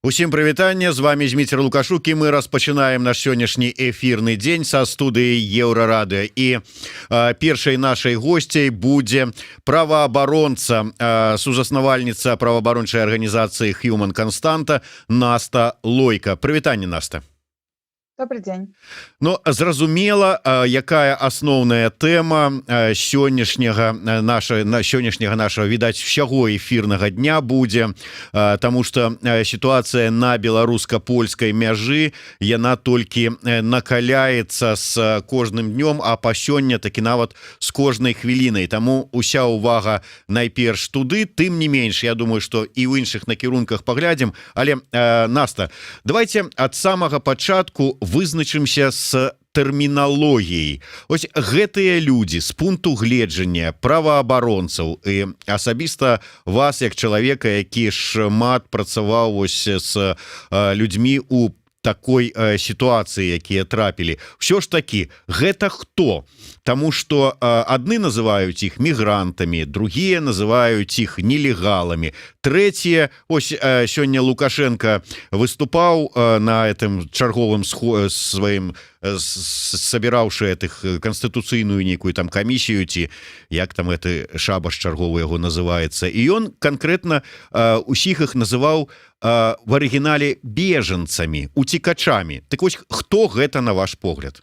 Усім прывітанне, з вамі Зміцер Лукашук, і мы распачынаем наш сённяшні эфірны дзень са студыі Еўрарадыё. І першай нашай госцяй будзе праваабаронца, сузаснавальніца праваабарончай арганізацыі Human Constanta Наста Лойка. Прывітанне, Наста. Добрый день. Ну, зразумела, якая асноўная тэма сённяшняга наша на сённяшняга нашага, відаць, усяго эфірнага дня будзе, таму што сітуацыя на беларуска-польскай мяжы, яна толькі накаляецца з кожным днём, а па сёння такі нават з кожнай хвілінай. Таму уся увага найперш туды. Тым не менш, я думаю, што і ў іншых накірунках паглядзім. Але, Наста, давайте ад самага пачатку вызначымся с тэрміналогіяй. Ось гэтыя людзі з пункту гледжання праваабаронцаў і асабіста вас як чалавека, які шмат працаваў ось з людзьмі у такой сітуацыі, якія трапілі, ўсё ж такі гэта хто? Таму што адны называюць іх мігрантамі, другія называюць іх нелегаламі, трэція, ось сёння Лукашенко выступаў на этом чарговым сваім, сабіраўшы этих канстытуцыйную нейкую там камісію, ці як там это шабаш чарговы яго называется, і ён конкретно усіх іх называў в арыгінале бежанцамі, уцекачамі. Так вось, хто гэта, на ваш погляд?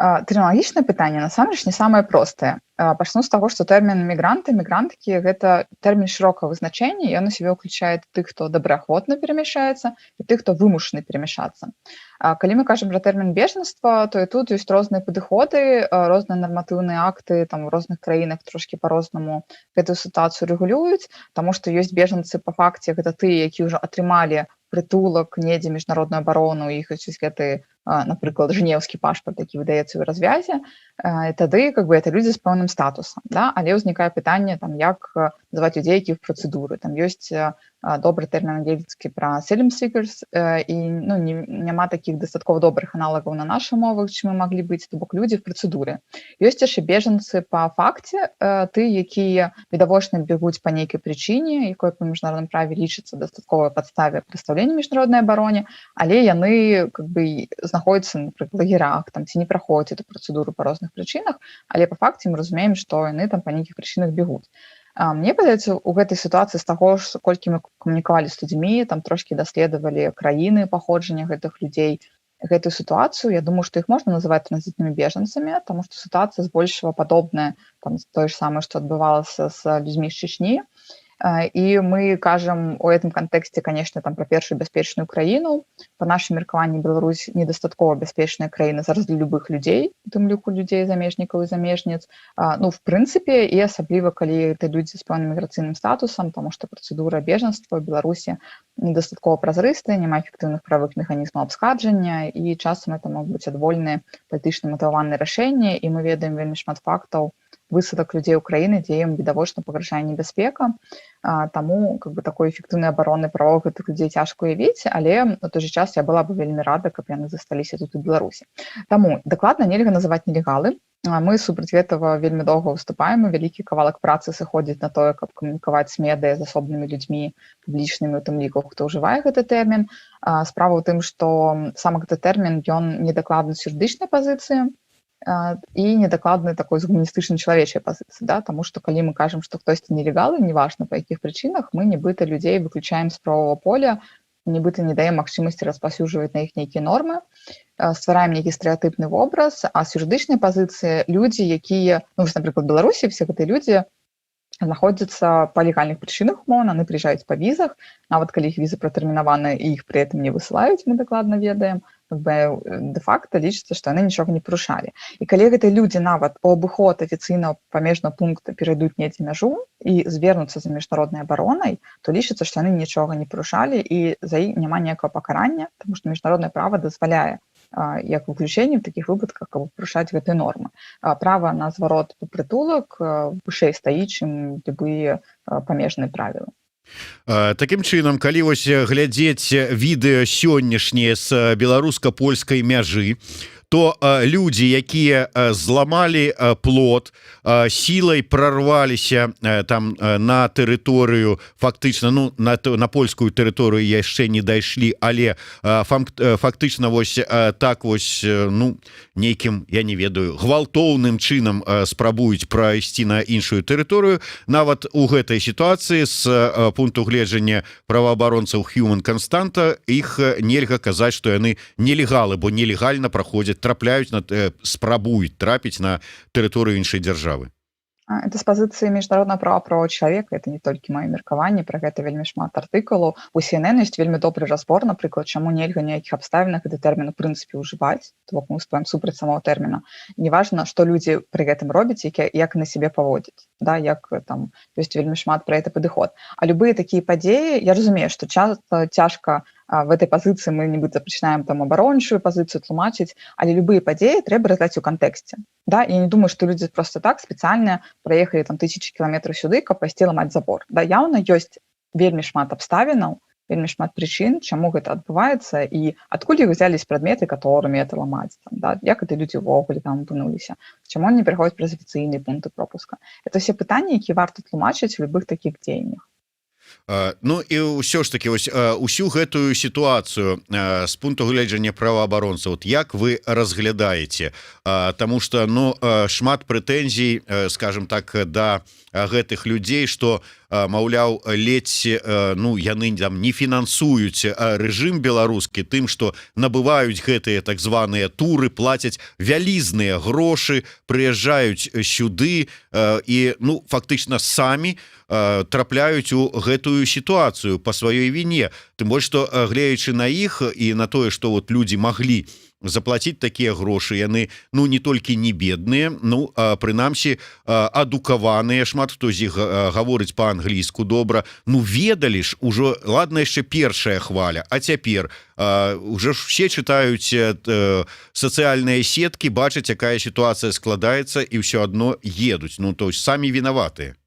Тэрміналагічнае пытанне насамрэч не самае простае. Пачну з таго, што тэрмін мігранты, мігранткі — гэта тэрмін шырокага вызначэння, ён у сябе ўключае тых, хто добраахвотна перамяшчаецца, і тых, хто вымушаны перамяшчацца. Калі мы кажам пра тэрмін бежанства, то і тут ёсць розныя падыходы, розныя нарматыўныя акты там у розных краінах трошкі па-рознаму гэтую сітуацыю рэгулююць, таму што ёсць бежанцы па факце, гэта тыя, які ўжо атрымалі прытулак недзе, міжнародную абарону, іх ёсць гэты, напрыклад, жэнеўскі пашпарт, які выдаецца ў развязе, тады как бы это людзі з пэўным статусам, да? Але ўзнікае пытанне там, як называць людзей, які в працэдуры. Там ёсць добры тэрмін ангельскі пра asylum seekers, і, ну, не, няма такіх дастаткова добрых аналагаў на нашых мовах, чым мы маглі быць, то бок людзі в працэдуры. Ёсць яшчэ бежанцы па факце, ты, якія відавочна бегуць па нейкай прычыне, якой па міжнародным праве лічыцца дастатковай падставе прадстаўлення міжнароднай абароне, але яны как бы знаходзяцца, напрыклад, лагерах там ці не праходзяць эту працэдуру па розных прычынах, але па факце мы разумеем, што яны там па нейкіх прычынах бегуць. Мне падаецца, у гэтай сітуацыі, з таго ж, колькі мы камунікавалі з людзьмі, там трошкі даследавалі краіны паходжання гэтых людзей, гэтую сітуацыю, я думаю, што іх можна называць транзітнымі бежанцамі, таму што сітуацыя збольшага падобная там той ж самае, што адбывалася з людзьмі з Чечні. І мы кажам у этом кантэксце, конечно, там пра першую бяспечную краіну. Па нашым меркаванні, Беларусь недастаткова бяспечная краіна зараз для любых людзей, у тым ліку людзей замежнікаў і замежніц. Ну, в прынцыпе, і асабліва калі это людзі з пэўным міграцыйным статусам, таму што працэдура бежанства ў Беларусі недастаткова празрыстая, няма эфектыўных правых механізмаў абскарджання, і часам это могуць быць адвольныя палітычна матываваныя рашэнні, і мы ведаем вельмі шмат фактаў высадак людзей Украіны, дзе ім відавочна пагражае небяспека. Таму как бы такой эфектыўнай абароны правоў гэтых людзей цяжка уявіць, але на той же час я была бы вельмі рада, каб яны засталіся тут, у Беларусі. Таму дакладна нельга называць нелегалы. Мы супраць гэтага вельмі доўга выступаем, і вялікі кавалак працы сыходзіць на тое, каб камунікаваць з медыа, з асобнымі людзьмі публічнымі, у тым ліку, хто ўжывае гэты тэрмін. Справа ў тым, што сам гэты тэрмін, ён недакладны з юрыдычнай пазіцыі і недакладны такой з гуманістычнай, чалавечай пазіцыі, да? Таму што калі мы кажам, што хтосьці нелегалы, неважна па якіх прычынах, мы нібыта людзей выключаем з правового поля, нібыта не даем магчымасці распаўсюджваць на іх нейкія нормы, ствараем нейкі стэрэатыпны вобраз. А з юрыдычнай пазіцыі людзі, якія, ну, напрыклад, Беларусі, все гэтыя людзі знаходзяцца па легальных прычынах, умоўна, яны прыязджаюць па візах, нават калі іх візы пратэрмінаваны і іх при этом не высылаюць, мы дакладна ведаем, как бы де-факто лічыцца, што яны нічога не парушалі. І калі гэтыя людзі нават у абыход афіцыйна памежнага пункта перайдуць недзе мяжу і звернуцца за міжнароднай абаронай, то лічыцца, што яны нічога не парушалі і за іх няма ніякага пакарання, тому што міжнароднае права дазваляе як выключэнне в такіх выпадках, каб парушаць гэтыя нормы. Права на зварот па прытулак вышэй стаіць, чым любыя памежныя правілы. Такім чынам, калі вось глядзець відэо сённяшняе з беларуска-польскай мяжы, То людзі, якія зламалі плот, сілай прорваліся там на тэрыторыю, фактычна, ну, на польскую тэрыторыю яшчэ не дайшлі, але фактычна вось так вось, ну, нейкім, я не ведаю, гвалтоўным чынам спрабуюць прайсці на іншую тэрыторыю, нават у гэтай сітуацыі, з пункту гледжання праваабаронцаў Human Constanta, іх нельга казаць, што яны нелегалы, бо нелегальна праходзяць, трапляюць на спрабуюць трапіць на тэрыторыю іншай дзяржавы. Это з пазіцыі міжнароднага права, права чалавека, это не толькі маё меркаванне, пра гэта вельмі шмат артыкулаў. У CNN ёсць вельмі добры разбор, напрыклад, чаму нельга ніякіх абставінах гэты тэрмін у прынцыпе ўжываць, то бок мы выступаем супраць самого тэрміна. Неважна, што людзі пры гэтым робяць, як на сябе паводзяць, да, як там ёсць вельмі шмат пра это падыход. А любыя такія падзеі, я разумею, што часто цяжка в этой пазіцыі, мы нібыта пачынаем там абарончую пазіцыю тлумачыць, але любыя падзеі трэба разглядаць у кантэксце. Да, я не думаю, что людзі просто так спецыяльна праехалі там тысячи кіламетраў сюды, каб пайсці ламаць забор. Да, яўна ёсць вельмі шмат абставінаў, вельмі шмат прычын, чаму гэта адбываецца і адкуль іх взялись прадметы, которыми это ламаць там, да, як это людзі ўвогуле там апынуліся, чаму не пераходзяць праз афіцыйныя пункты пропуска. Это все пытанні, які варта тлумачыць у любых такіх дзеяннях. Ну і ўсё ж таки ось усю гэтую сітуацыю з пункту гледжання праваабаронцаў, вот як вы разглядаеце? Таму што, ну, шмат прэтэнзій, скажем так, да гэтых людзей, что, маўляў, ледзь, ну, яны там не фінансуюць рэжым беларускі тым, что набываюць гэтыя так званыя туры, плацяць вялізныя грошы, прыязджаюць сюды і, ну, фактычна самі трапляюць у гэтую сітуацыю по сваёй віне. Тым больш что, гледзячы на іх і на тое, что вот людзі маглі заплатіць такія грошы, яны, ну, не толькі не бедныя, ну, прынамсі адукаваныя, шмат хто з іх гаворыць по-англійску добра. Ну, ведалі ж ужо, ладно, яшчэ першая хваля, а цяпер уже ж все чытаюць сацыяльныя сеткі, бачаць, якая сітуацыя складаецца, і ўсё адно едуць. Ну, то есть самі вінаватыя.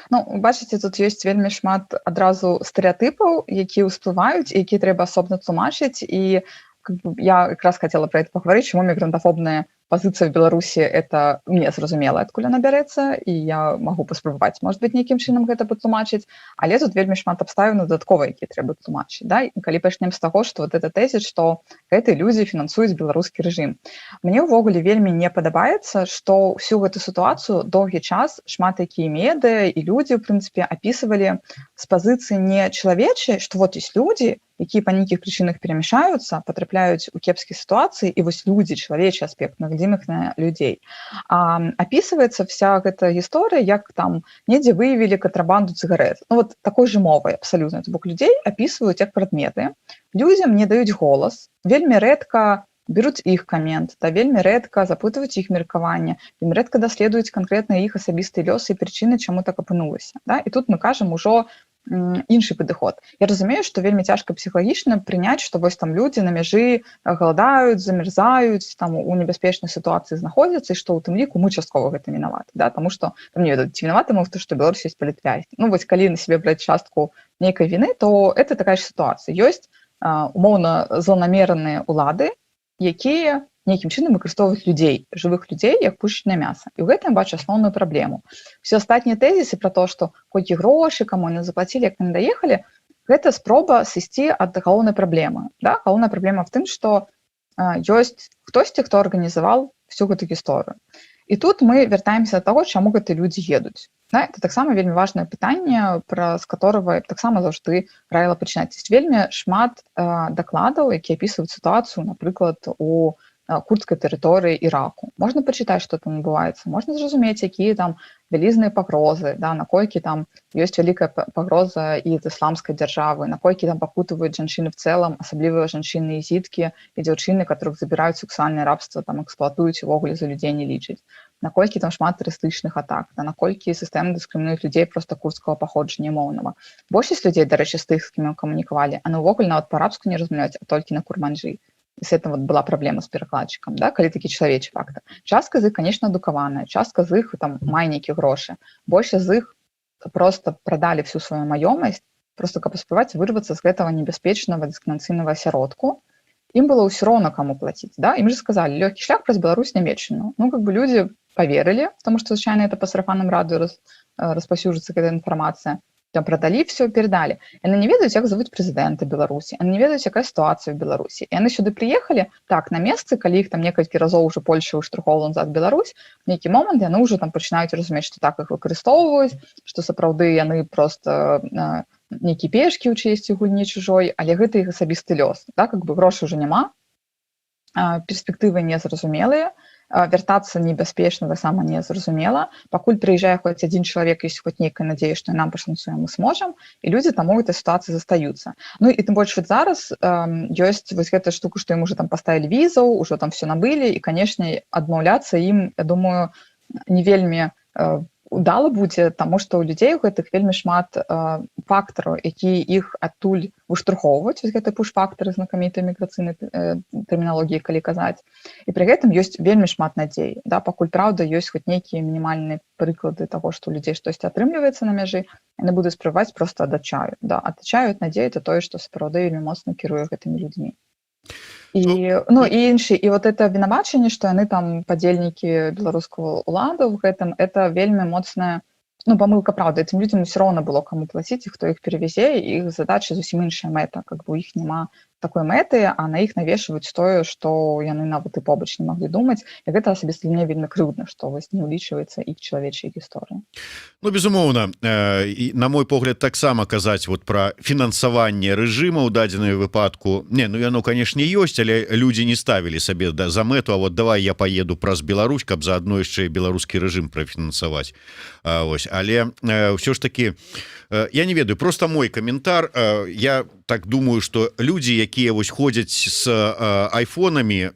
Ну, бачыце, тут ёсць вельмі шмат адразу стэрэатыпаў, якія ўсплываюць, які трэба асобна тлумачыць. І как бы я как раз хотела про это пагаварыць, чаму мігрантафобная пазіцыя в Беларусі, это мне зразумела, адкуль она бярэцца, і я магу паспрабаваць, может быть, нейкім чынам гэта патлумачыць, але тут вельмі шмат абставін дадаткова, які трэба тлумачыць, да? І калі пачнем з таго, что вот это тэзіс, что гэты людзі фінансуюць беларускі рэжым, мне ўвогуле вельмі не падабаецца, что всю гэту сітуацыю доўгі час шмат якія медыа і людзі, в прынцыпе, апісвалі з пазіцыі не чалавечай, что вот есть людзі, якія па нейкіх прычынах перамяшаюцца, патрапляюць у кепскія сітуацыі, і вось людзі, чалавечы аспект, наглядзім іх на людзей. Апісваецца вся гэта гісторыя, як там недзе выявілі кантрабанду цыгарэт, ну, вот такой же мовай абсалютна. То бок людзей апісваюць як прадметы, людзям не даюць голас, вельмі рэдка беруць іх камент, да, вельмі рэдка запытваюць іх меркаванне, вельмі рэдка даследуюць канкрэтна іх асабістыя лёсы і прычыны, чаму так апынулася, да? І тут мы кажам ужо іншы падыход. Я разумею, што вельмі цяжка псіхалагічна прыняць, што вось там людзі на мяжы галадаюць, замерзаюць, там у небяспечнай сітуацыі знаходзяцца, і што ў тым ліку мы часткова гэта вінаваты, да, таму што там, не ведаю, ці вінаваты мы в то, што Беларусь есть палітвязні. Ну вось, калі на себе браць частку нейкай віны, то это такая ж сітуацыя. Ёсць умоўна зланамераныя улады, якія нейкім чынам выкарыстоўваюць людзей, жывых людзей, як пушечное мясо. І ў гэтым бачу асноўную праблему. Все астатнія тэзісы про то, что колькі грошы, каму яны заплацілі, як яны даехалі, гэта спроба сысці ад галоўнай праблемы, да? Галоўная праблема в тым, что ёсць хтосьці, хто арганізаваў всю гэту гісторыю. І тут мы вяртаемся да таго, чаму гэты людзі едуць, да? Это таксама вельмі важное пытанне, пра з которого таксама заўжды раіла пачынаць. Ёсць вельмі шмат дакладаў, якія опісваюць сітуацыю, напрыклад, у курдскай тэрыторыі Іраку. Можна пачытаць, што там адбываецца, можна зразумець, якія там вялізныя пагрозы, да, наколькі там ёсць вялікая пагроза і ад Ісламскай дзяржавы, наколькі там пакутваюць жанчыны в цэлым, асабліва жанчыны езідкі і дзяўчыны, которых забіраюць сексуальнае рабства, там эксплуатуюць, увогуле за людзей не лічаць, наколькі там шмат тэрарыстычных атак, да, наколькі сістэмна дыскрымінуюць людзей просто курдскага паходжання моўнага. Большасць людзей, дарэчы, з тых, з кім мы камунікавалі, а увогуле нават па-арабску не размаўляюць, а толькі на курманджы. С этим вот была праблема з перакладчыкам, да, калі такі чалавечы фактор. Частка з іх, конечно, адукаваная, частка з іх там мае нейкія грошы, большасць з іх просто прадалі всю сваю маёмасць, просто каб паспрабаваць вырвацца з гэтага небяспечнага дыскрымінацыйнага асяродку. Ім было ўсё роўна, каму плаціць, да? Ім же сказали: лёгкі шлях праз Беларусь, Нямеччыну. Ну, как бы люди поверили, потому что звычайно это по сарафанным радыё распаўсюджваецца гэта інфармацыя. Там продали все, передали. Яны не ведаюць, як завуць прэзідэнта Беларусі, яны не ведаюць, якая сітуацыя в Беларусі. Яны сюды прыехалі, так, на месцы, калі іх там некалькі разоў уже Польша ўштурхоўвала назад Беларусь, нейкі момант яны ўжо там пачынаюць разумець, што так, іх выкарыстоўваюць, што сапраўды яны просто нейкі пешкі ў чыесьці гульні чужой, але гэта іх асабісты лёс, да? Как бы грошы уже няма, перспектывы незразумелыя, вяртацца небяспечна, таксама незразумела. Пакуль прыязджае хоць адзін чалавек, есть хоць нейкая надзея, што нам пашанцуе, мы сможам, і людзі таму этой сітуацыі застаюцца. Ну і тым больш вот зараз ёсць вось гэтая штука, што ім уже там паставілі візаў, ужо там все набылі, і, канешне, адмаўляцца ім, я думаю, не вельмі удала будзе, таму што ў людзей у гэтых вельмі шмат фактараў, які іх адтуль выштурхоўваюць, вось гэты пуш-фактары знакамітай міграцыйнай тэрміналогіі калі казаць. І пры гэтым ёсць вельмі шмат надзей, да? Пакуль, праўда, ёсць хоць нейкія мінімальныя прыклады таго, што ў людзей штосьці атрымліваецца на мяжы, яны будуць спрабаваць просто ад адчаю, да, ад адчаю, ад надзеі. Это тое, што сапраўды вельмі моцна кіруе гэтымі людзьмі. І ну і іншы, і вот это абвінавачанне, што яны там падзельнікі беларускага ўладу в гэтым, это вельмі моцная, ну, памылка, праўда. Этим людзям ўсё роўна было, каму плаціць і хто іх перавязе, іх задача зусім іншая, мэта, как бы у іх няма такой мэты, а на іх навешваюць тое, што яны нават і побач не маглі думаць. І гэта асабіста мне вельмі крыўдна, што вось не ўлічваецца іх чалавечая гісторыя. Ну, безумоўна, на мой погляд, таксама казаць вот про фінансаванне рэжыма ў дадзеную выпадку, не, ну, яно, конечно, ёсць, але людзі не ставілі сабе, да, за мэту: «А вот давай я поеду праз Беларусь, каб заадно яшчэ беларускі рэжым прафінансаваць». Ось, але ўсё ж таки я не ведаю, просто мой каментар, я так думаю, что людзі, якія вось ходзяць с айфонамі,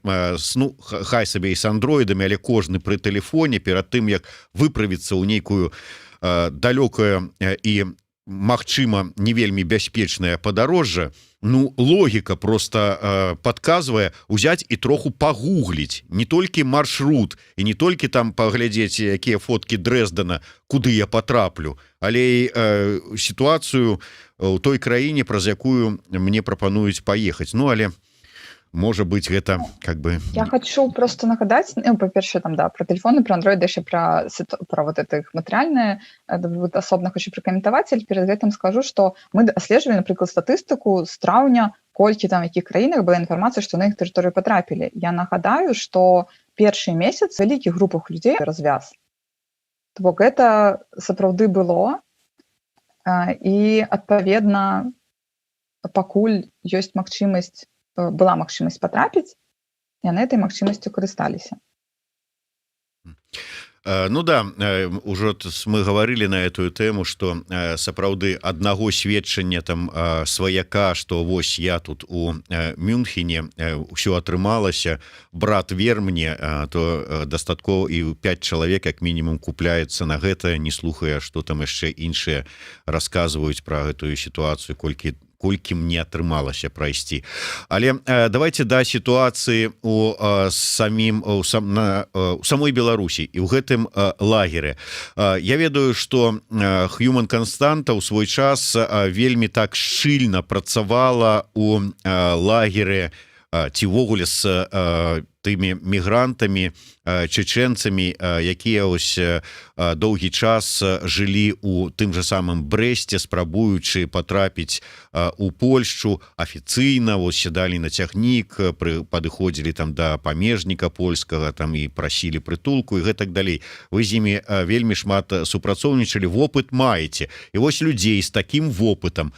ну, хай сабе і с андроідамі, але кожны пры тэлефоне, перад тым як выправіцца ў нейкую далёкае і, магчыма, не вельмі бяспечнае падарожжа, ну, логіка просто падказвае узяць і троху пагугліць не толькі маршрут і не толькі там паглядзець, якія фотки Дрэздена, куды я потраплю, але і сітуацыю у той краіне, праз якую мне прапануюць паехаць. Ну, але можа быть, гэта как бы Я хочу просто нагадаць, ну, па-першае, там, да, про телефоны, про Android, яшчэ про вот это их матэрыяльнае асобна хочу пракаментаваць, але перед гэтым скажу, что мы аслежвалі, напрыклад, статыстыку з траўня, колькі там, якіх краінах была інфармацыя, што на іх тэрыторыю патрапілі. Я нагадаю, что першы месяц вялікіх групах людзей развяз. То бок гэта сапраўды было, і, адпаведна, пакуль ёсць магчымасць, была магчымасць патрапіць, яны этой магчымасцю карысталіся. Ну да, ўжо мы гаварылі на эту тэму, что сапраўды аднаго сведчання там сваяка, что вось я тут у Мюнхене, ўсё атрымалася, брат, вер мне, то дастаткова, і 5 чалавек як мінімум купляецца на гэта, не слухая, что там яшчэ іншыя расказваюць про гэтую сітуацыю, колькі мне атрымалася прайсці. Але давайте да сітуацыі у самім у сам на у самой Беларусі і ў гэтым лагеры. Я ведаю, что Human Константа ў свой час вельмі так шчыльна працавала у лагеры ці ўвогуле с тымі мігрантамі чачэнцамі, якія ось доўгі час жылі у тым же самым Брэсце, спрабуючы патрапіць у Польшчу афіцыйна, вось сядалі на цягнік, падыходзілі там да памежніка польскага там і прасілі прытулку і гэтак далей. Вы з імі вельмі шмат супрацоўнічалі, вопыт маеце, і вось людзей з таким вопытам,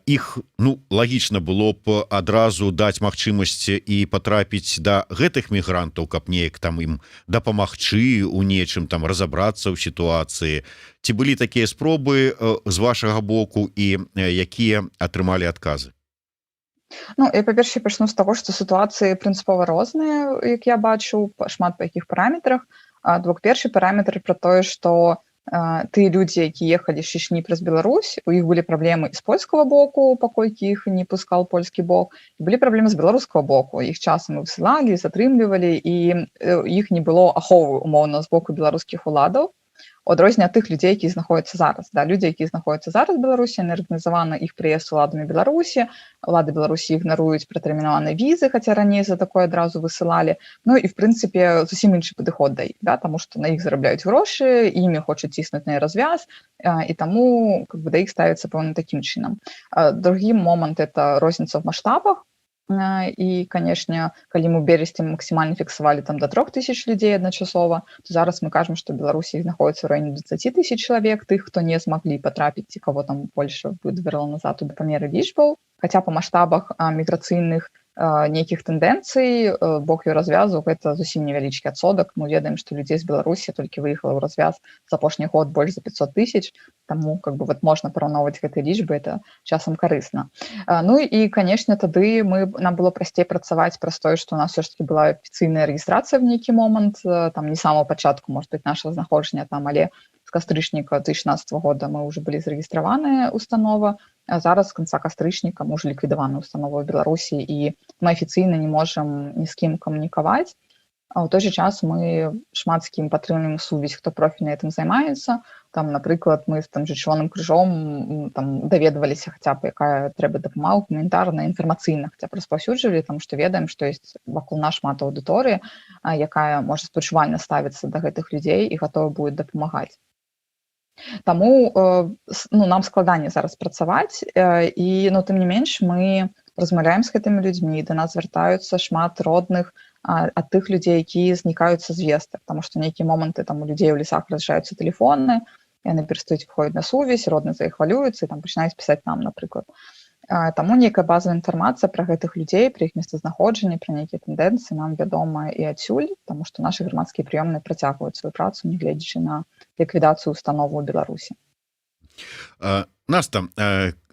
іх, ну, лагічна было б адразу даць магчымасць і патрапіць да гэтых мігрантаў, каб неяк там ім дапамагчы у нечым там, разабрацца ў сітуацыі. Ці былі такія спробы з вашага боку і якія атрымалі адказы? Ну, я, па-першае, пачну з таго, што сітуацыі прынцыпова розныя, як я бачу, шмат па якіх параметрах. Двух першы параметр пра тое, што тыя людзі, які ехалі з Чечні праз Беларусь, у іх былі праблемы з польскага боку, паколькі іх не пускал польскі бок, і былі праблемы з беларускага боку. Іх часам высылалі, затрымлівалі, і іх не было аховы, умоўна, з боку беларускіх уладаў. У адрозненне ад тых людзей, які знаходзяцца зараз, да, людзі, якія знаходзяцца зараз Беларусі, яны арганізавана іх прыезд уладамі Беларусі, улады Беларусі ігнаруюць пратэрмінаваныя візы, хаця раней за такое адразу высылалі. Ну і в прынцыпе зусім іншы падыход да іх, да, таму што на іх зарабляюць грошы, імі хочуць ціснуць на развяз, і таму как бы да іх ставіцца пэўна такім чынам. Другі момант — это розніца в маштабах. І, конечно, калі мы ў берасні максімальна фіксавалі там до 3000 людзей адначасова, то зараз мы кажам, што Беларусі знаходіцца ў раёне 20 тысяч чалавек, тых, хто не змаглі патрапіць ці кого там Польша выдварыла назад у памеры лічбаў. Хаця па маштабах міграцыйных нейкіх тэндэнцый, бок ее развязу, гэта зусім невялічкі адсотак. Мы ведаем, што людзей з Беларусі толькі выехала ў развяз за апошні год больш за 500 тысяч, таму как бы вот можна параўноўваць гэтай лічбы, это часам карысна. Ну і, конечно, тады мы нам было прасцей працаваць праз тое, што у нас все ж таки была афіцыйная рэгістрацыя в нейкі момант, там не самого пачатку, может быть, нашего знаходжання там, але з кастрычніка 2016 года мы уже былі зарэгістраваныя установа. А зараз, з канца кастрычніка, мы уже ліквідаваны установа ў Беларусі, і мы афіцыйна не можам ні з кім камунікаваць. А ў той же час мы шмат з кім падтрымліваем сувязь, хто профільна этим займаецца. Там, напрыклад, мы там же Чырвоным крыжом там даведваліся хаця б, якая трэба дапамога гуманітарная, інфармацыйна, хаця б распаўсюджвалі, там што ведаем, што есть вакол нас шмат аўдыторыі, якая можа спачувальна ставіцца да гэтых людзей і гатова будет дапамагаць. Таму ну, нам складаней зараз працаваць, і, ну, тым не менш мы размаўляем з гэтымі людзьмі, да нас звяртаюцца шмат родных ад тых людзей, якія знікаюць са звестак, потому что нейкія моманты там у людзей у лесах разджаюцца тэлефоны, яны перастаюць выходзіць на сувязь, родны за іх хвалююцца і там пачынаюць пісаць нам, напрыклад. Таму нейкая базавая інфармацыя пра гэтых людзей, пра іх месцазнаходжанне, пра нейкія тэндэнцыі нам вядома і адсюль, таму што нашы грамадскія прыёмныя працягваюць сваю працу, нягледзячы на ліквідацыю установу ў Беларусі. Наста,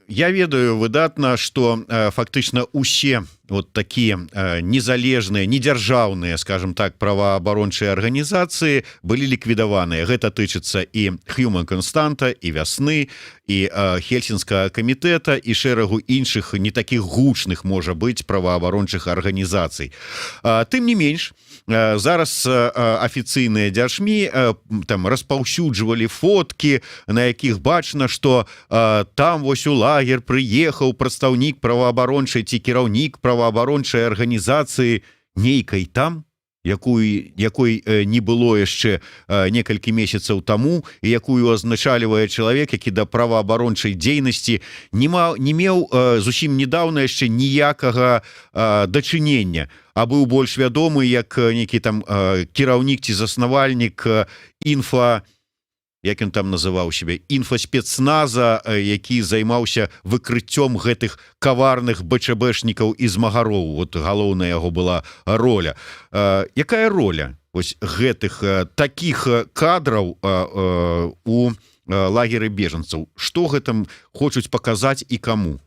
я ведаю выдатна, что фактычна усе вот такія незалежныя, недзяржаўныя, скажем так, праваабарончыя арганізацыі былі ліквідаваныя. Гэта тычыцца і Human Константа, і Вясны, і Хельсінскага камітэта, і шэрагу іншых, не таких гучных, можа быць, праваабарончых арганізацый. Тым не менш зараз афіцыйныя дзяржмі там распаўсюджвалі фотки, на якіх бачна, что там вось у лагер прыехаў прадстаўнік праваабарончай ці кіраўнік праваабарончай арганізацыі нейкай там, якой не было яшчэ некалькі месяцаў таму і якую азначальвае чалавек, які да праваабарончай дзейнасці не меў зусім недавно яшчэ ніякага дачынення, а быў больш вядомы як нейкі там кіраўнік ці заснавальнік інфа, як ён там называў себе, інфаспецназа, які займаўся выкрыццём гэтых каварных БЧБшнікаў і змагароў. Вот галоўная яго была роля. Якая роля ось гэтых таких кадраў у лагеры бежанцаў? Что гэтым хочуць паказаць і каму?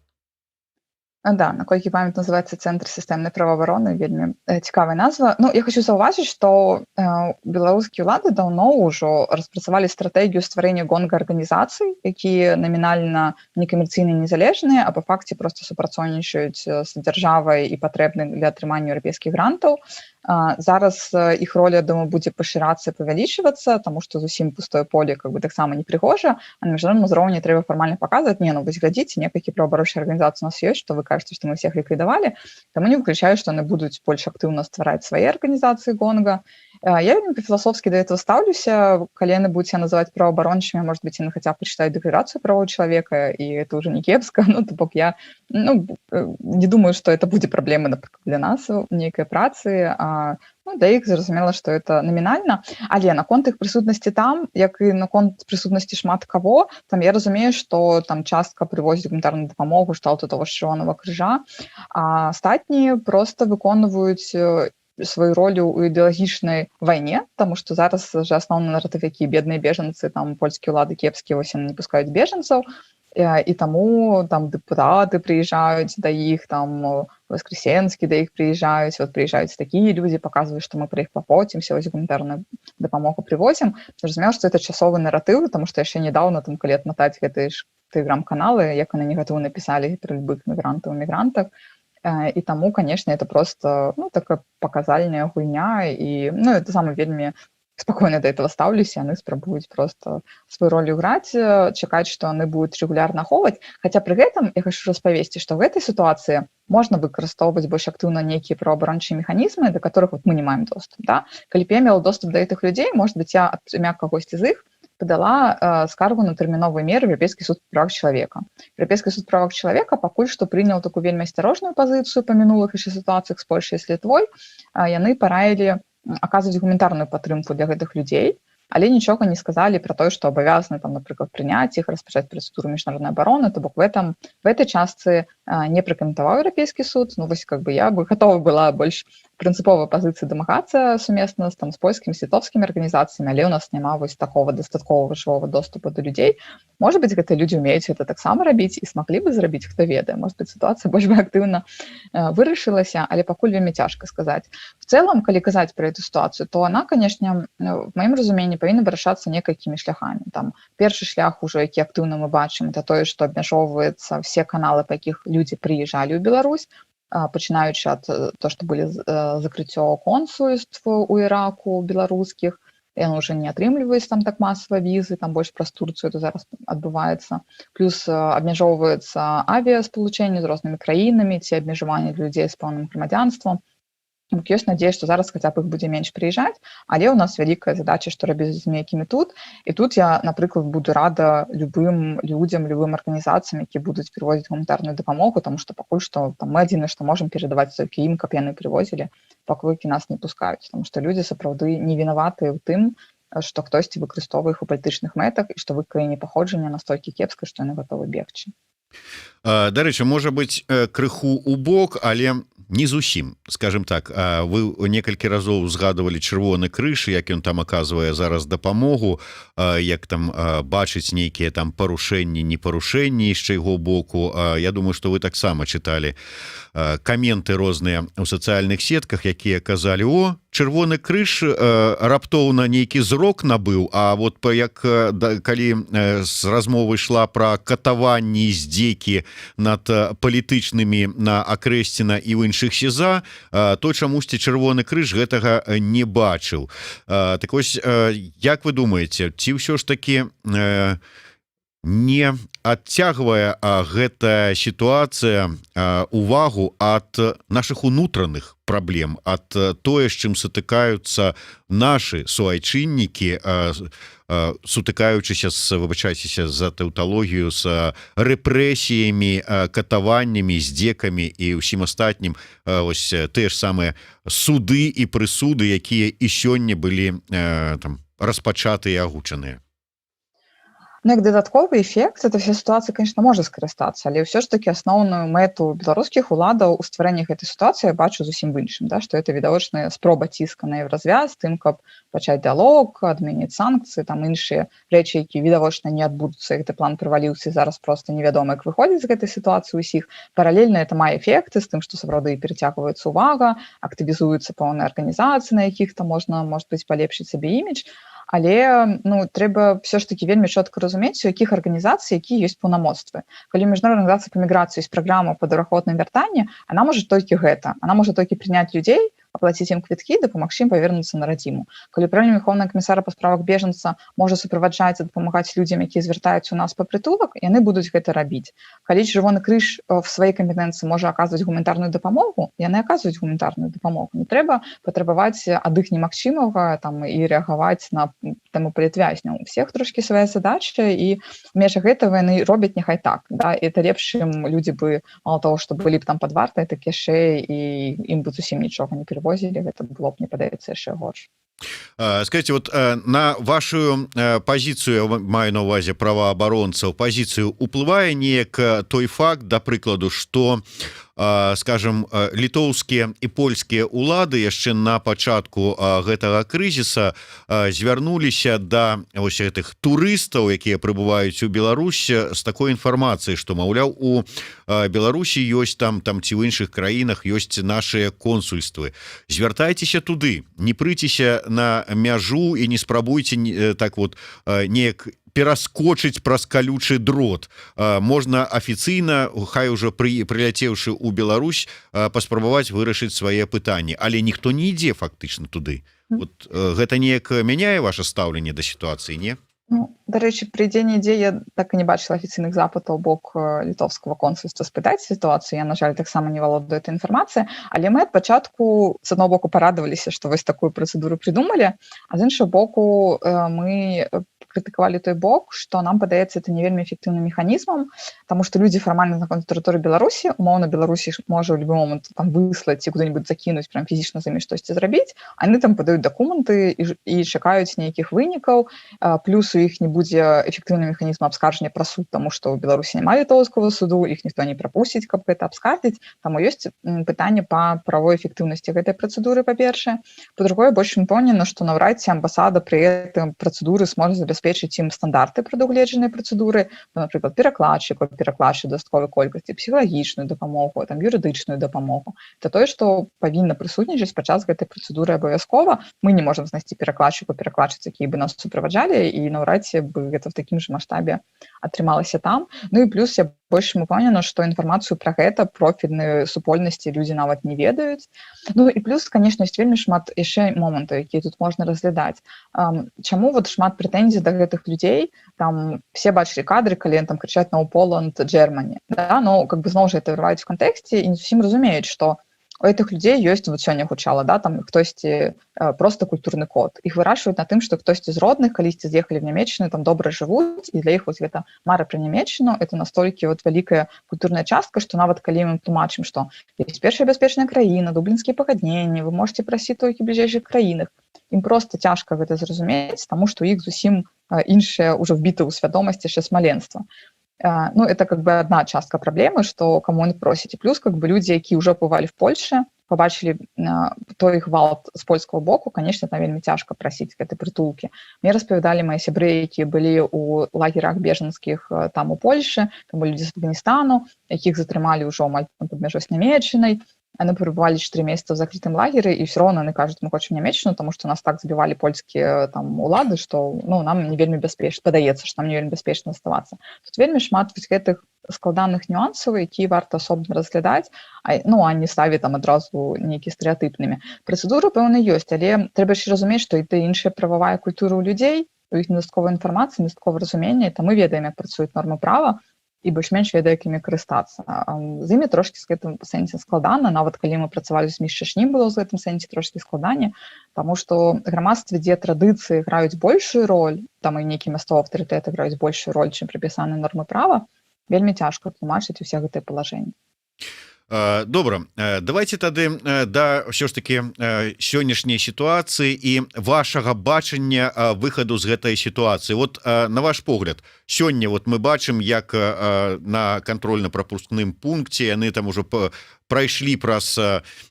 Да, наколькі памят, называется Цэнтр сістэмнай праваабароны, вельмі цікавая назва. Ну, я хочу заўважыць, што беларускія ўлады даўно ўжо распрацавалі стратэгію стварэння гонга арганізацый, якія намінальна некамерцыйна незалежныя, а па факце просто супрацоўнічаюць з дзяржавай і патрэбны для атрымання еўрапейскіх грантаў. Зараз іх роля, думаю, будзе пашырацца, павялічвацца, таму што зусім пустое поле как бы таксама непрыгожа, а на міжнародным узроўні трэба фармальна паказваць: не, ну вось глядзіце, некалькі праваабарончых арганізацый у нас ёсць, што вы кажаце, што мы всех ліквідавалі? Таму не выключаю, што яны будуць больш актыўна ствараць свае арганізацыі гонга. Я вельмі філасофскі да этого стаўлюся. Калі яны будуць себя называть праваабарончымі, может быть, яны хаця б пачытаюць Дэкларацыю правоў чалавека, і это уже не кепска. Ну, то бок я, ну, не думаю, что это будзе праблема, напрыклад, для нас нейкай працы. А, ну, да, іх зразумела, что это намінальна, але наконт іх прысутнасці там, як і наконт прысутнасці шмат каго там, я разумею, что там частка прывозіць гуманітарную дапамогу кшталту того ж Чырвонага крыжа, а астатнія просто выконваюць сваю ролю ў ідэалагічнай вайне, тому что зараз же асноўны наратыв, які бедныя бежанцы, там польскія ўлады кепскія, вось яны не пускаюць бежанцаў, і таму там дэпутаты прыязджаюць да іх, там Воскресенскі да іх прыязджаюць, вот прыязджаюць такія людзі, паказваюць, што мы пра іх клапоцімся, вось гуманітарную дапамогу прывозім. Зразумела, што это часовы наратыў, тому что яшчэ недавно там, калі адматаць гэтыя ж тэлеграм-каналы, як яны негатыўна пісалі пра любых мігрантаў, мігрантах. І таму, конечно, это просто, ну, такая паказальная гульня, і, ну, это самое вельмі Спокойно до этого стаўлюся, яны спрабуюць просто сваю ролю граць, чакаць, што яны будуць рэгулярна ахоўваць. Хотя пры гэтым я хочу распавесці, што в гэтай сітуацыі можна выкарыстоўваць больш актыўна нейкія праваабарончыя механізмы, до которых вот мы не маем доступ, да? Калі б я мела доступ до гэтых людзей, может быть, я ад імя кагосьці з іх подала скаргу на тэрміновыя меры Еўрапейскі суд правах чалавека. Еўрапейскі суд правах чалавека пакуль што прыняў такую вельмі асцярожную пазіцыю па мінулых яшчэ сітуацыях з Польшай, з Літвой. Яны параілі аказваць гуманітарную падтрымку для гэтых людзей, але нічога не сказалі про тое, што абавязаны там, напрыклад, прыняць іх, распачаць працэдуру міжнароднай абароны. То бок в этой частцы не пракаментаваў Еўрапейскі суд. Ну вось, как бы, я бы готова была больш прынцыповай пазіцыі дамагацца сумесна там з польскімі, літоўскімі арганізацыямі, але у нас няма вось такого дастатковага жывого доступа до людзей. Может быть, гэтыя людзі умеюць это таксама рабіць і смаглі бы зрабіць, хто ведае, может быть, сітуацыя больш бы актыўна вырашылася, але пакуль вельмі цяжка сказаць. В целом, калі казаць про эту ситуацию, то она, конечно, в маім разуменні, павінна вырашацца некалькімі шляхамі. Там першы шлях ужо, які актыўна мы бачым, это тое, што абмяжоўваецца все каналы, па якіх людзі прыязджалі ў Беларусь, пачынаючы ад то, што былі закрыццё консульств у Іраку беларускіх, яны уже не атрымліваюць там так масава візы, там больш праз Турцыю это зараз адбываецца, плюс абмяжоўваецца авіаспалучэнне з рознымі краінамі ці абмежаванне людзей з пэўным грамадзянствам. Ёсць надзея, што зараз хаця б іх будзе менш прыязджаць, але ў нас вялікая задача, што рабіць з людзьмі, якімі тут. І тут я, напрыклад, буду рада любым людзям, любым арганізацыям, які будуць прывозіць гуманітарную дапамогу, тому што пакуль што там мы адзінае, што можам перадаваць толькі ім, каб яны прывозілі, паколькі нас не пускаюць, потому что людзі сапраўды не вінаватыя ў тым, што хтосьці выкарыстоўвае іх у палітычных мэтах і што в іх краіне паходжання настолькі кепска, што яны гатовы бегчы. Дарэчы, можа быть, крыху у бок, але не зусім, скажем так. Вы некалькі разоў узгадывалі Чырвоны крыж, як ён там аказвае зараз дапамогу, як там бачыць нейкія там парушэнні, не парушэнні яшчэ яго боку. Я думаю, что вы таксама чыталі каменты розныя ў сацыяльных сетках, якія казалі: «О, Чырвоны крыж раптоўна нейкі зрок набыў, а вот па як да, калі з размовы ішла про катаванні, здзекі над палітычнымі на Акрэсціна і ў іншых СІЗА, то чамусьці Чырвоны крыж гэтага не бачыў». Так вось, як вы думаете, ці ўсё ж таки не адцягвае гэтая сітуацыя увагу ад наших унутраных праблем, ад тое, з чым сутыкаюцца наши суайчыннікі, сутыкаючыся с, выбачайцеся за таўталогію, с рэпрэсіямі, катаваннямі, здзекамі і ўсім астатнім? Ось тыя ж самыя суды і прысуды, якія і сёння былі там распачатыя, агучаныя. Ну, як дадатковы эфект эта вся сітуацыя, конечно, можа скарыстацца, але ўсё ж таки асноўную мэту беларускіх уладаў у стварэнні гэтай сітуацыі я бачу зусім в іншым, да, што это відавочная спроба ціска на Еўразвяз тым, каб пачаць дыалог, адменіць санкцыі, там іншыя рэчы, які відавочна не адбудуцца. Гэты план праваліўся, зараз просто невядома, як выходзіць з гэтай сітуацыі ўсіх. Паралельна это мае эфекты з тым, што сапраўды перацягваецца увага, актывізуюцца пэўныя арганізацыі, на якіх там можна, может быть, палепшыць сабе імідж. Але, ну, трэба все ж таки вельмі чётка разумець, у якіх арганізацый які ёсць паўнамоцтвы. Калі міжнародная арганізацыя па міграцыі ёсць праграма па добраахвотным вяртанні, она можа толькі гэта, она можа толькі прыняць людзей, аплаціць ім квіткі, дапамагчы ім павернуцца на радзіму. Калі Управленне Верховнага камісара па справах бежанца можа суправаджаць, дапамагаць людзям, якія звяртаюцца ў нас па прытулак, яны будуць гэта рабіць. Калі Чырвоны крыж в сваёй кампетэнцыі можа аказваць гуманітарную дапамогу, яны аказваюць гуманітарную дапамогу. Не трэба патрабаваць ад іх немагчымага там і рэагаваць на тэму палітвязняў. У всех трошки свая задача, і в межах гэтага яны робяць, няхай так, да, это лепш, чым людзі бы мало того, что былі б там пад вартай, так яшчэ і ім бы зусім нічога не перавозілі. Гэта было б, мне падаецца, яшчэ горш. Скажите, вот на вашу пазіцыю, маю на увазе праваабаронцаў пазіцыю, уплывае неяк той факт, да прыкладу, что, скажем, літоўскія і польскія улады яшчэ на пачатку гэтага крызіса звярнуліся да ось гэтых турыстаў, якія прыбываюць у Беларусь, з такой інфармацыяй, что, маўляў, у Беларусі ёсць там ці ў іншых краінах ёсць наши консульствы, звяртайцеся туды, не прыцеся на мяжу і не спрабуйце так вот неяк пераскочыць праз калючы дрот, можна афіцыйна, хай уже прыляцеўшы ў Беларусь, паспрабаваць вырашыць свае пытанні, але ніхто не ідзе фактычна туды? Вот гэта неяк мяняе ваше стаўленне да сітуацыі, не? Ну, дарэчы, пры дзе-нідзе я так і не бачыла афіцыйных запытаў бок літоўскага консульства спытаць сітуацыю. Я, на жаль, таксама не валодаю этой інфармацыі. Але мы ад пачатку, з аднаго боку, парадаваліся, што вось такую працэдуру придумалі, а з іншага боку, мы крытыкавалі той бок, што нам падаецца это не вельмі эфектыўным механізмам, таму што людзі фармальна знаходзяцца тэрыторыі Беларусі, умоўна, Беларусі можа ў любы момант там выслаць ці куды-нибудь закінуць, прям фізічна з імі штосьці зрабіць. Они там падаюць дакументы і чакаюць нейкіх вынікаў. Плюс у іх не будзе эфектыўны механізм абскарджання пра суд, таму што ў Беларусі няма літоўскага суду, іх ніхто не прапусціць, каб гэта абскардзіць. Таму ёсць пытанне па правой эфектыўнасці гэтай працэдуры, па-першае. Па-другое, больш упэўнена, што наўрад ці амбасада пры гэтым працэдуры сможа забяспечыць ім стандарты прадугледжанай працэдуры, ну, напрыклад, перакладчыку, перакладчык дастатковай колькасці, псіхалагічную дапамогу, там, юрыдычную дапамогу. Это тое, што павінна прысутнічаць падчас гэтай працэдуры абавязкова. Мы не можам знайсці перакладчыку, перакладчыц, якія бы нас суправаджалі, і наўрад ці бы гэта в такім же маштабе атрымалася там. Ну і плюс я больш упэўнена, што інфармацыю пра гэта профільныя супольнасці людзі нават не ведаюць. Ну і плюс, конечно, ёсць вельмі шмат яшчэ момантаў, якія тут можна разглядаць. Чаму вот шмат прэтэнзій да гэтых людзей? Там все бачылі кадры, калі там крычаць «No Poland, Germany», да? Но как бы зноў жа это вырываюць в кантэксце і не зусім разумеюць, што у этих людзей ёсць, вот сёння гучала, да, там хтосьці просто культурны код, іх вырашваюць на тым, што хтосьці з родных калісьці з'ехалі в Нямеччыну, там добра жывуць, і для іх вот гэта мара пра Нямеччыну — это настолькі вот вялікая культурная частка, што нават калі мы тлумачым, што есть першая бяспечная краіна, Дублінскія пагадненні, вы можете прасіць толькі бліжэйшых краінах, ім просто цяжка гэта зразумець, таму што іх зусім іншае ўжо вбіта ў свядомасць яшчэ з маленства. Ну, это как бы одна частка праблемы, что кому он просіць. І плюс как бы людзі, які ўжо бывалі в Польше, побачылі той гвалт з польского боку, конечно, там вельмі цяжка прасіць гэтай прытулкі. Мне распавядалі мои сябры, якія былі у лагерах бежанскіх там, у Польше, там людзі з Афганістану, якіх затрымалі ўжо амаль пад мяжой з Нямеччынай. Они пребывали 4 месяца в закрытым лагере, и все равно они кажуць: «Мы хочам Нямеччыну, потому что нас так забівалі польскія там улады, что, ну, нам не вельмі бяспечна, падаецца, что нам не вельмі бяспечна оставаться тут». Вельмі шмат вось гэтых складаных нюансаў, якія варта асобна разглядаць, ну, а не ставіць там адразу нейкі стэрэатыпнымі. Працэдуры, пэўна, ёсць, але трэба яшчэ разумець, што і ты іншая прававая культура ў людзей, у іх недастаткова інфармацыі, недастаткова разумення. Там мы ведаем, як працуюць нормы права, і больш-менш ведае, як імі карыстацца. З імі трошки з гэтым сэнсе складана. Нават калі мы працавалі з Чачні, было з гэтым сэнсе трошки складанне. Таму што грамадстве, дзе традыцыі граюць большую роль, там і нейкі мясцовы аўтарытэт граюць большую роль, чым прапісаны нормы права, вельмі цяжка тлумачыць усе гэтыя палажэнні. Добра, давайте тады да ўсё ж таки сённяшняй сітуацыі і вашага бачання выхаду з гэтай сітуацыі. Вот на ваш погляд, сёння вот мы бачым, як на кантрольна-прапускным пункце яны там ужо прайшлі праз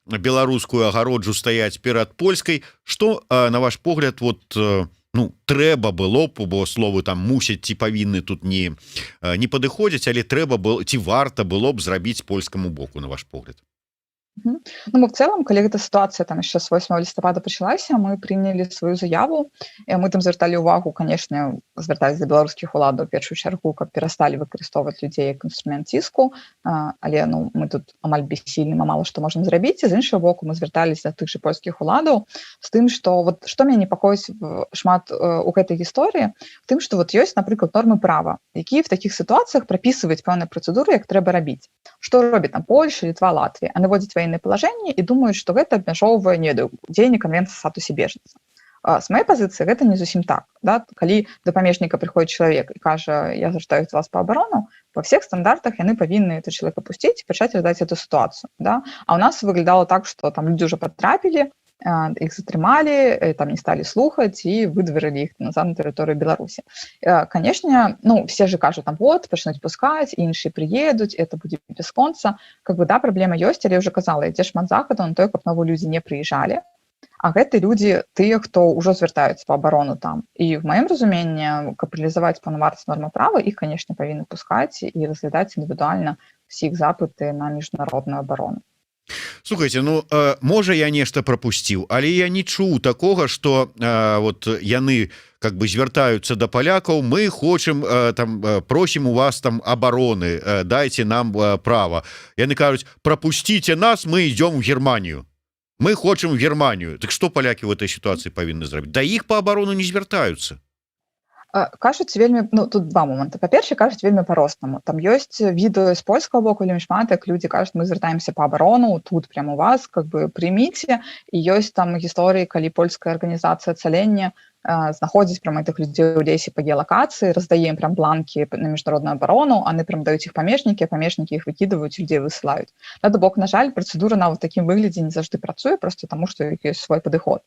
беларускую агароджу, стаяць перад польскай. Что, на ваш погляд, вот, ну, трэба было б, бо словы там «мусяць» ці «павінны» тут не падыходзяць, але трэба было ці варта было б зрабіць польскаму боку, на ваш погляд? Ну, мы в целом, калі гэта сітуацыя там яшчэ з 8 лістапада пачалася, мы прынялі сваю заяву, і мы там звярталі увагу, конечно, звяртаць да беларускіх уладаў першую чаргу, каб перасталі выкарыстоўваць людзей як інструмент ціску, але, ну, мы тут амаль бессільны, мы мала што можам зрабіць. І з іншага боку, мы звярталіся да тых же польскіх уладаў з тым, што вот што мяне непакоіць шмат у гэтай гісторыі, тым, што вот ёсць, напрыклад, нормы права, якія в такіх сітуацыях прапісваюць пэўныя працэдуры, як трэба рабіць. Што робіць там Польша, Літва, Латвія? Они вводзяць военное положение і думаюць, што гэта абмяжоўвае, не ведаю, дзеянне канвенцыі статусе бежанца. З моей пазіцыі, гэта не зусім так, да? Калі да памежніка прыходзіць чалавек і кажа: «Я звяртаюсь вас по абарону», по всех стандартах яны павінны это человека пусціць, пачаць раздаць эту ситуацию, да? А у нас выглядало так, что там людзі уже потрапілі, іх затрымалі, там не сталі слухаць і выдварылі іх назад на тэрыторыю Беларусі. Конечно, ну, все же кажуць там: вот пачнуць пускаць, іншыя прыедуць, это будзе бясконца. Как бы да, праблема ёсць, але уже казала, ідзе шмат захаду на той, каб новыя людзі не прыязджалі. А гэты людзі тыя, хто ўжо звяртаюцца па абарону там, і в маім разуменні, каб рэалізаваць паўнавартасць нормы права, іх, конечно, павінны пускаць і разглядаць індывідуальна ўсіх запыты на міжнародную абарону. Слухайте, ну, можа, я нешта пропусціў, але я не чуў такога, что вот яны как бы звяртаюцца до палякаў: «Мы хочам там, просим у вас там обороны, дайте нам право». Яны кажуць: «Пропустите нас, мы идем в Германию». Мы хочам в Германию. Так что палякі в этой ситуации павінны зрабіць? Да іх по абарону не звяртаюцца. Кажуць вельмі, ну, тут два моманты. Па-першае, кажуць вельмі па-рознаму. Там ёсць відэо з польскага боку вельмі шмат, як людзі кажуць: «Мы звяртаемся па абарону тут, прямо у вас, как бы прыміце». І ёсць там гісторыі, калі польская арганізацыя «Ацалення» знаходзіць прямо гэтых людзей у лесе па геалакацыі, раздае ім прям бланкі на міжнародную абарону, они прям даюць іх памежнікі, памежнікі іх выкідваюць, людзей высылаюць. Да, то бок, на жаль, працэдура нават такім выглядзе не заўжды працуе, просто таму што ёсць свой падыход.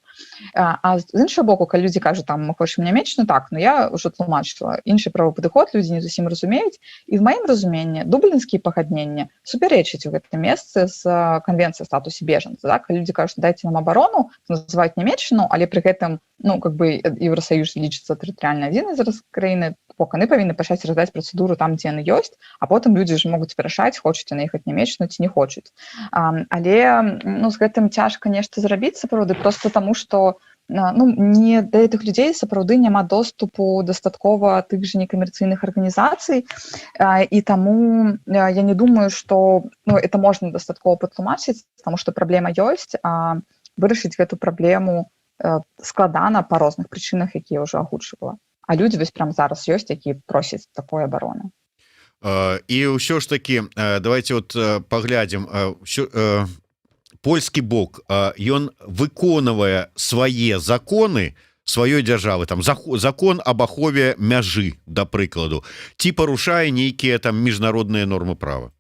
А з іншага боку, калі людзі кажуць там: «Мы хочам Нямеччыну», так, ну, я ўжо тлумачыла, іншы правы падыход, людзі не зусім разумеюць. І в маім разуменні Дублінскія пагаднення супярэчыць у гэтым месцы з Канвенцыяй статусе бежанца, так? Людзі кажуць: «Дайце нам абарону», называюць Нямеччыну, але пры гэтым, ну, как бы Еўросаюз лічыцца тэрытарыяльна адзінай зараз краіны, бок яны павінны пачаць раздаць працэдуру там, дзе яны ёсць, а потым людзі ж могуць вырашаць, хочуць яны ехаць Нямеччыну ці не хочуць. Але, ну, з гэтым цяжка нешта зрабіць сапраўды, просто таму што, ну, не да гэтых людзей сапраўды няма доступу дастаткова тых же некамерцыйных арганізацый, і таму я не думаю, что, ну, это можна дастаткова патлумачыць, потому что праблема ёсць, а вырашыць гэту праблему складана па розных прычынах, якія ўжо агучвала. А людзі вось прям зараз ёсць, які просяць такой абароны. І ўсё ж таки давайте вот паглядзім: польскі бок, ён выконвае свае законы сваёй дзяржавы, там закон об ахове мяжы, да прыкладу, ці парушае нейкія там міжнародныя нормы права?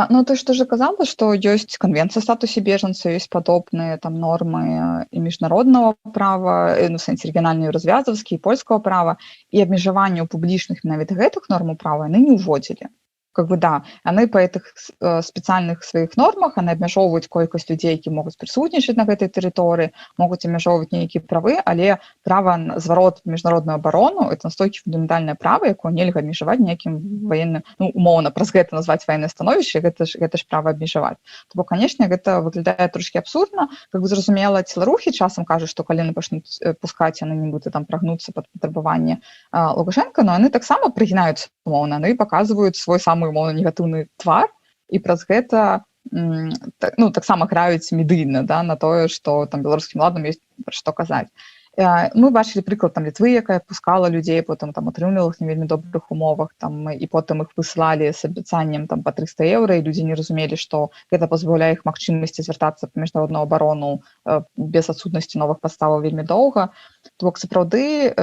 Ну, ты ж уже казала, што ёсць Канвенцыя статусе бежанца, ёсць падобныя там нормы і міжнароднага права, ну, сэнсе рэгіянальнай, развязаўскі і польскага права, і абмежаванне ў публічных менавіта гэтых нормаў права яны не ўводзілі. Как бы да, яны по этих спецыяльных сваіх нормах, яны абмяжоўваюць колькасць людзей, які могуць прысутнічаць на гэтай тэрыторыі, могуць абмяжоўваць нейкія правы, але права на зварот, міжнародную абарону — это настолькі фундаментальнае права, якое нельга абмежаваць нейкім военным, ну, умоўна, праз гэта назваць военное становішча, гэта ж права абмежаваць. То бок, конечно, гэта выглядае трошки абсурдна. Как бы зразумела, целарухі часам кажуць, што калі яны пачнуць пускаць, яны нібыта там прагнуцца пад патрабаванне Лукашенко, но яны таксама прыгінаюцца умоўна, яны паказваюць свой самы умоўна негатыўны твар і праз гэта так, ну, таксама граюць медыйна, да, на тое, што там беларускім уладам ёсць пра што казаць. Мы бачылі прыклад там Літвы, якая пускала людзей, потым там атрымлівала іх не вельмі добрых умовах там, і потым іх выслалі з абяцаннем там по 300 еўра, і людзі не разумелі, што гэта пазбаўляе іх магчымасці звяртацца па міжнародную абарону без адсутнасці новых падставаў вельмі доўга. То бок сапраўды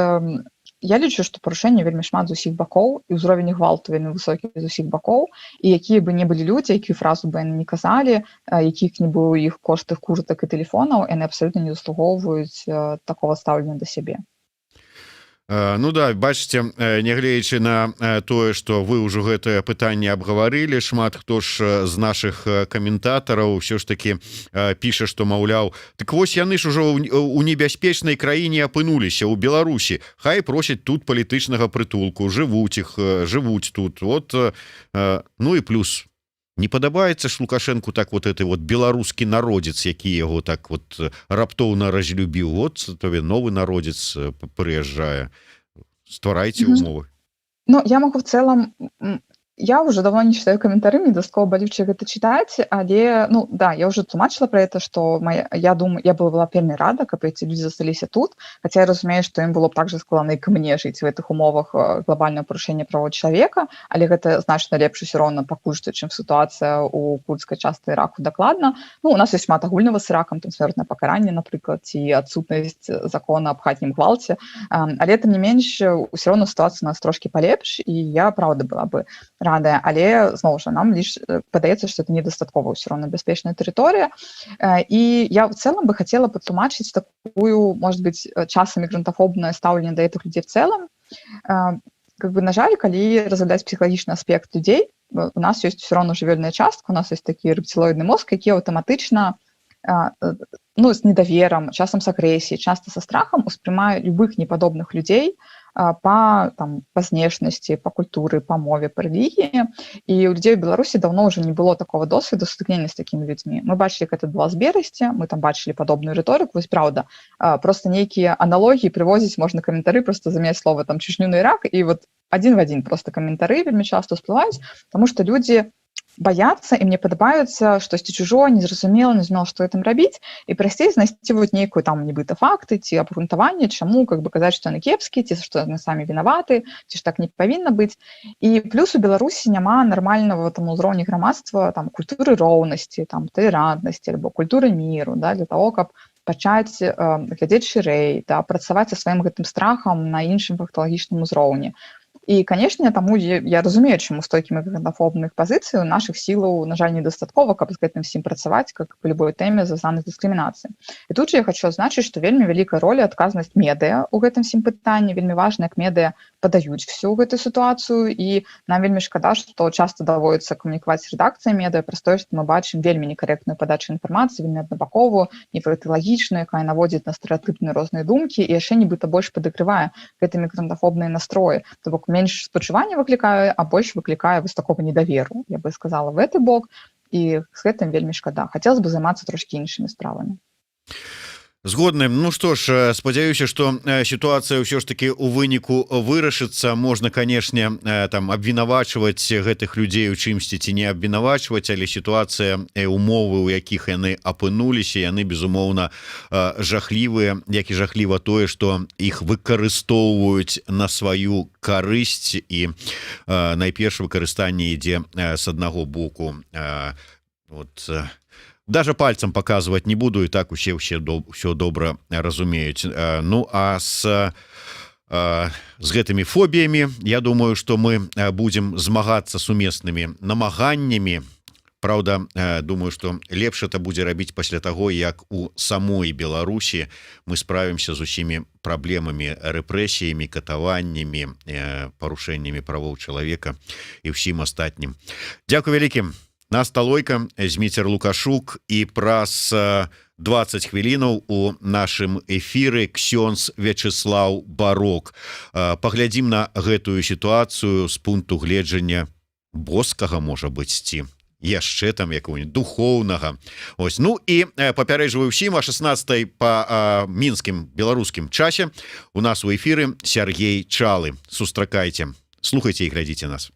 я лічу, што парушэнне вельмі шмат з усіх бакоў, і ўзровень гвалту вельмі высокі з усіх бакоў, і якія бы не былі людзі, якую фразу бы яны не казалі, якіх не быў іх кошт іх куртак і тэлефонаў, яны абсалютна не заслугоўваюць такого стаўлення да сябе. Ну да, бачыце, нягледзячы на тое, что вы ўжо гэтае пытанне абгаварылі, шмат хто ж з наших каментатараў ўсё ж таки піша, что, маўляў, так вось яны ж ужо у небяспечнай краіне апынуліся, у Беларусі, хай просяць тут палітычнага прытулку, жывуць іх, жывуць тут. Вот, ну і плюс не падабаецца ж Лукашенко так вот это вот беларускі народзец, які яго так вот раптоўна разлюбіў. Вот табе новы народзец прыязджае, стварайце умовы. Ну, я могу в целом, я уже давно не читаю каментары, мне дастаткова балюча гэта чытаць, але, ну да, я уже тлумачыла про это, что моя, я думаю, я была вельмі рада, каб эти люди засталіся тут, хотя я разумею, что им было б так же складана, і мне жыць в этих умовах глобального парушэння правоў чалавека, але гэта значна лепш усё роўна пакуль што, чым сітуацыя у курдскай частцы Іраку дакладна. Ну, у нас ёсць шмат агульнага з Іракам, там смяротнае пакаранне, напрыклад, ці адсутнасць закона аб хатнім гвалце, але тым не менш усё роўна сітуацыя у нас трошки палепш, і я праўда была бы радая, але зноў жа нам лишь падаецца, что это недастаткова ўсё роўна бяспечная тэрыторыя. І я в целом бы хотела патлумачыць такую, может быть, часам мігрантафобнае стаўленне да этих людзей в целом. Как бы, на жаль, калі разглядаць псіхалагічны аспект людзей, у нас ёсць все равно жывёльная частка, у нас есть такі рэптылоідны мозг, які аўтаматычна, ну, з недаверам, часам з агрэсіяй, часто са страхам успрымае любых непадобных людзей по там па знешнасці, па культуры, па мове, па рэлігіі. І у людзей у Беларусі давно уже не было такого досведу сутыкнення з такімі людзьмі. Мы бачылі, как это было з Берасця, мы там бачылі падобную рыторыку. Вось праўда, просто нейкія аналогіі прывозіць можна, каментары, просто замяняць слова там Чечню на Ирак, і вот один в один просто каментары вельмі часто ўсплываюць, потому что людзі Баяцца, і мне падабаюцца штосьці чужое, незразумела, не знал, что там рабіць, і прасцей знайсці вот нейкую там нібыта факты ці абгрунтаванне, чаму как бы казаць, что яны кепскі, ці што яны самі вінаваты, ці ж так не павінна быць. І плюс у Беларусі няма нармального там узроўня грамадства, там, культуры роўнасці, там, талерантнасці альбо культуры міру, да, для того, каб пачаць глядзець шырэй, да, працаваць са сваім гэтым страхам на іншым факталагічным узроўні. І, канешне, таму я разумею, чаму стойкі мігрантафобных пазіцый. У нашых сілаў, на жаль, недастаткова, каб з гэтым всім працаваць, как по любой тэме, звязанай з дыскрымінацыяй. І тут же я хочу адзначыць, што вельмі вялікая роля, адказнасць медыа у гэтым всім пытанні. Вельмі важна, як медыа падаюць всю гэтую сітуацыю, і нам вельмі шкада, што часто даводіцца камунікаваць з рэдакцыяй медыа праз тое, што мы бачым вельмі некарэктную падачу інфармацыі, вельмі аднабаковую, нефакталагічную, якая наводзіць на стэрэатыпныя розныя думкі і яшчэ нібыта больш падагрывае гэты мігрантафобныя настроі, то бок менш спачування выклікае, а больш выклікае вось такого недаверу, я бы сказала, в гэты бок. І з гэтым вельмі шкада, хотелось бы займацца трошки іншымі справамі. Згодны. Ну что ж, спадзяюся, что сітуацыя ўсё ж таки у выніку вырашыцца. Можна, канешне, там абвінавачваць гэтых людзей у чымсьці ці не абвінавачваць, але сітуацыя, умовы, у якіх яны апынуліся, яны, безумоўна, жахлівыя, як і жахліва тое, что іх выкарыстоўваюць на сваю карысць, і найперш выкарыстанне ідзе с аднаго боку. Вот даже пальцем показывать не буду, и так усе все добра разумеюць. Ну а с гэтымі фобіямі, я думаю, что мы будем змагацца сумеснымі намаганнямі. Праўда, думаю, что лепш это будзе рабіць пасля таго, як у самой Беларусі мы справімся з усімі праблемамі, рэпрэсіямі, катаваннямі, парушэннямі правоў чалавека і ўсім астатнім. Дзякуй вялікі. Наста Лойка, Зміцер Лукашук, і праз 20 хвілінаў у нашым эфіры ксёнз Вячеслав Барок. Паглядзім на гэтую сітуацыю з пункту гледжання боскага, можа быць, ці яшчэ там якого-нибудь духоўнага. Ось. Ну і папярэджваю ўсім: а 16 по мінскім беларускім часе у нас у эфіры Сергей Чалы. Сустракайце, слухайте і глядзіце нас.